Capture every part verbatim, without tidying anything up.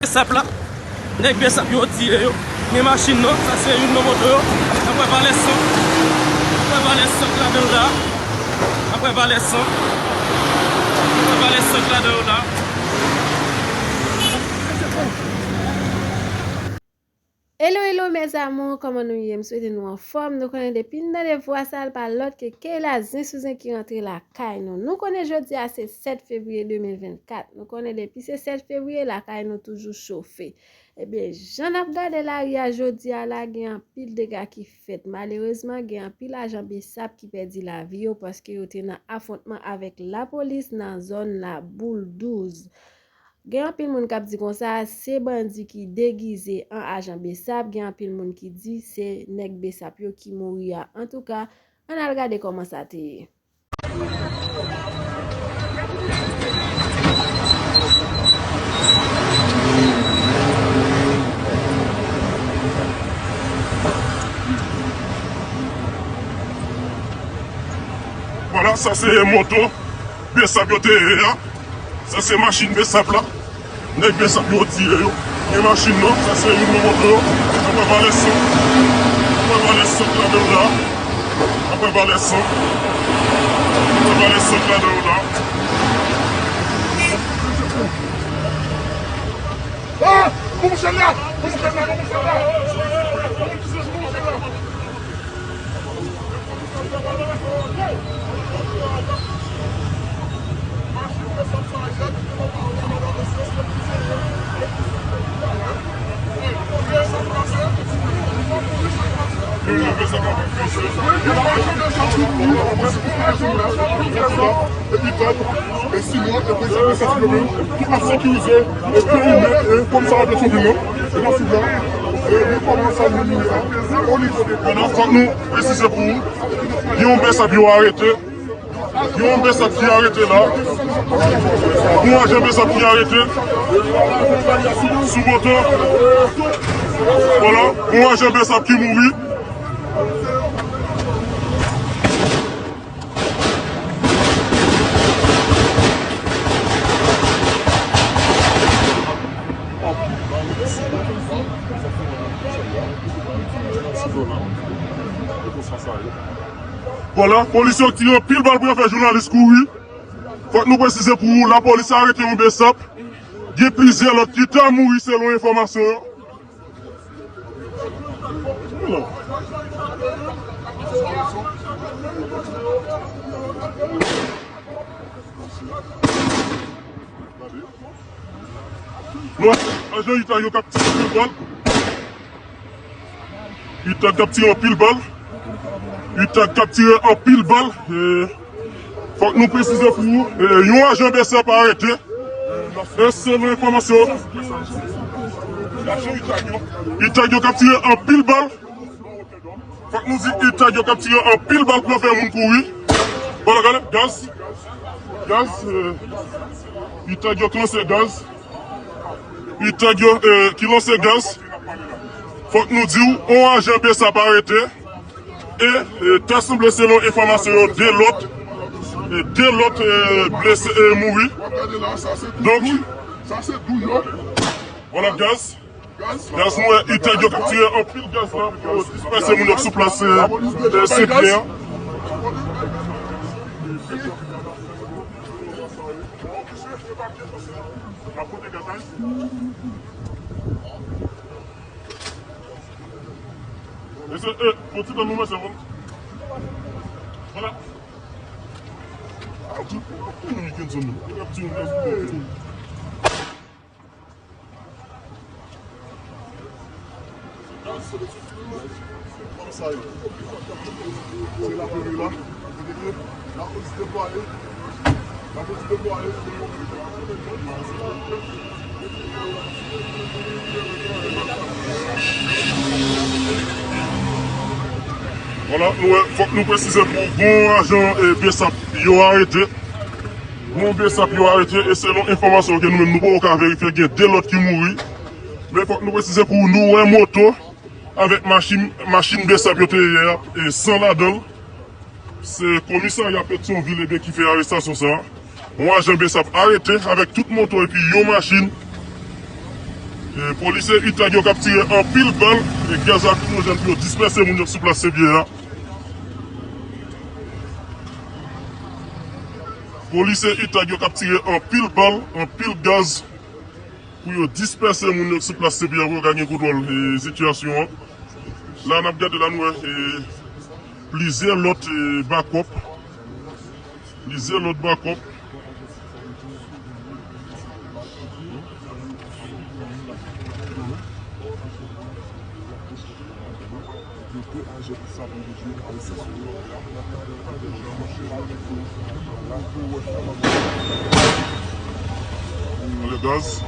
Besap la. Nèg Besap yo tiye yo. Gen machin nan, sa se youn nan moto yo. N ap wè valè san. N ap wè valè san k ladan l la. N ap wè valè san. N ap wè valè san k ladan yo la. Hello, hello, mes amours, kòman nou ye? M swete nou anfòm. Nou konnen depi n tande vwa sa, l pa lòt ke Keyla Zen sou Zen ki rantre lakay nou. Nou konnen jodi a se sèt fevriye de mil vennkat. Nou konnen depi se sèt fevriye, lakay nou toujou chofe. Ebyen, jan n ap gade lari a jodi a la, gen anpil dega ki fèt. Malerezman, gen anpil ajan Besap ki pèdi lavi yo paske yo te nan afwontman avèk lapolis nan zòn la Boul douz. Gen anpil moun k ap di konsa, se bandi ki degize an ajan Besap, gen anpil moun ki di se nèg Besap yo ki mouri a. Antouka, ann al gade kòman sa te ye. Vwala, sa se moto Besap yo te ye a. Sa se machin Besap la. Nèg Besap yo tiye yo. Gen machin nan, sa se youn nan moto yo. Apre valè san. Apre valè san k ladan yo la. Apre valè san. Apre valè san k ladan yo la. Ah! Bon, mouche la! Bon, mouche la! Bon, mouche la! Epi Tag, e Simon, epi Jimmy Saint-Domingue, ki ap sekirize, e perimèt, e komisarya Petyonvil lan, e nan sid la, e nou kòmanse a menm la, o nivo de. Fòk nou presize pou ou, gen yon Besap yo arete, gen yon Besap ki arete la, yon ajan Besap ki arete, sou moto, vwala, yon ajan Besap ki mouri. Vwala, polis yo tire anpil bal pou yo fè jounalis kouri. Fòk nou presize pou ou, lapolis arete yon Besap. Gen plizyè lòt ki ta mouri selon enfòmasyon yo. Nou wè ajan UTAG yo k ap tire anpil bal. UTAG k ap tire anpil bal. UTAG k ap tire anpil bal. E, fòk nou presize pou ou, e, yon ajan Besap arete. E selon enfòmasyon, UTAG yo k ap tire anpil bal. Fòk nou di UTAG yo k ap tire anpil bal pou yo fè moun kouri. Bon, gade, gaz. Gaz, e, UTAG yo k lanse gaz. UTAG yo, e, ki lanse gaz. Fòk nou di w, yon ajan Besap arete. E, e, ta sanble selon enfòmasyon yo, de lòt, e, de lòt, e, blese, e, mouri. Donk, vwala gaz. Gaz, nou wè UTAG yo k ap tire anpil gaz la pou yo disperse moun yo k sou plas, e, e, Sent Pyè. Mesye, e, fò ti tan nou, mesye, bon. Vwala. Vwala, nou wè, fòk nou presize pou gon ajan, e, Besap yo arete. Yon Besap yo arete, e selon enfòmasyon ke nou menm nou poko ka verifye, gen de lòt ki mouri. Men fòk nou presize pou nou wè moto avèk machin, machin Besap yo te ye a, e san ladan l. Se komisarya Petyonvil, ebyen, ki fè arestasyon sa a. Yon ajan Besap arete avèk tout moto epi yon machin. E, polisye UTAG yo k ap tire anpil bal e gaz lakrimojèn pou yo dispèse moun yo sou plas Senpyè a. Polisye UTAG yo k ap tire anpil bal, anpil gaz pou yo dispèse moun yo sou plas Senpyè pou yo ka gen kontwòl, e, sitiyasyon an. La, n ap gade la, nou wè, e, plizyè lòt, e, bakòp. Plizyè lòt bakòp. Gaz.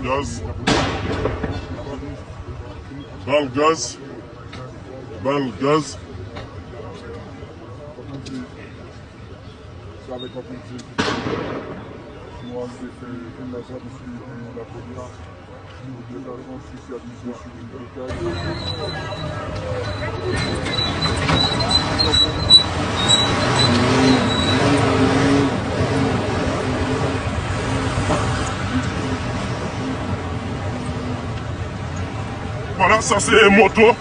Gaz. Bal gaz. Bal gaz. Se avèk anpil difikilte nou arive fè youn nan zòn ki lapolis yo te ka konn sipèvize sou blokaj. Vwala, sa se moto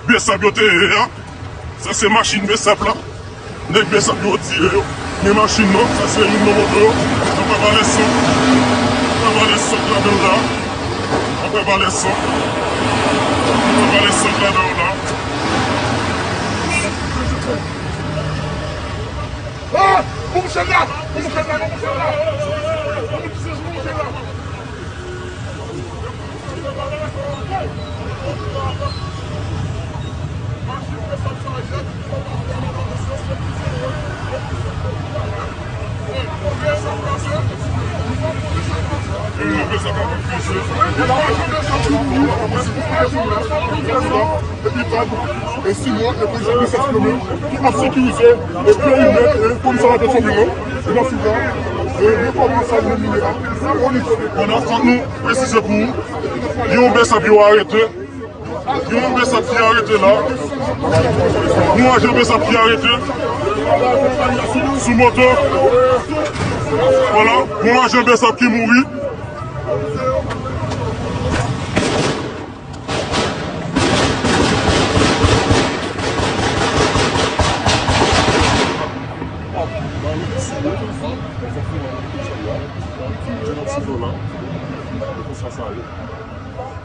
besap yo te ye a. Sa se machin besap la. Nèg besap yo tire yo. Men machin nan, sa se youn nan moto yo. Anpè valè sant. Anpè valè sant ladan l la. Anpè valè sant. Anpè valè sant ladan l la. Ah! Bon, mouche la! Bon, mouche la! Bon, mouche la! Epi Tag, e Simon, e polisye ki ap sekirize, e perimèt, e komisarya Petyonvil lan, e nan sila, e de kòb nan sal de mine a, o nivo de. Pandan fòk nou presize pou ou, gen yon besap yo arete, gen yon besap ki arete la, yon ajan besap ki arete, sou moto, vwala, yon ajan besap ki mouri.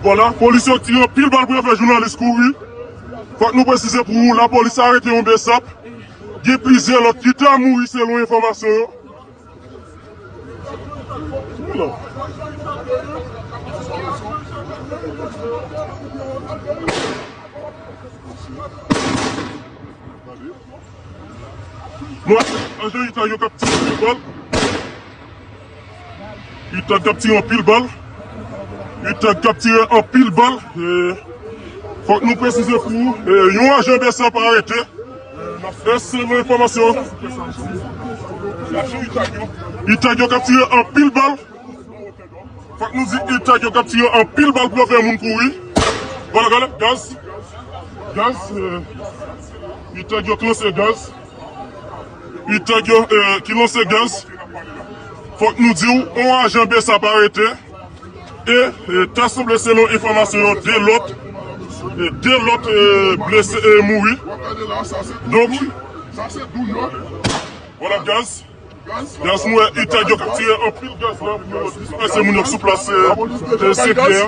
Vwala, polis yo tire anpil bal pou yo fè jounalis kouri. Fòk nou presize pou ou, lapolis arete yon besap. Gen plizyè lòt ki ta mouri selon enfòmasyon yo. Nou wè ajan UTAG yo k ap tire anpil bal. UTAG k ap tire anpil bal. UTAG k ap tire anpil bal. E, fòk nou presize pou ou, e, yon ajan besap arete. E selon enfòmasyon, UTAG yo k ap tire anpil bal. Fòk nou di UTAG yo k ap tire anpil bal pou yo fè moun kouri. Vwala, gade, gaz. Gaz, e, UTAG yo k lanse gaz. UTAG yo, e, ki lanse gaz. Fòk nou di w, yon ajan besap arete. E, e, ta sanble selon enfòmasyon yo, de lòt, e, de lòt, e, blese, e, mouri. Donk, vwala gaz. Gaz nou wè UTAG yo k ap tire anpil gaz la pou yo dispèse moun yo k sou plas, e, e, Senpyè.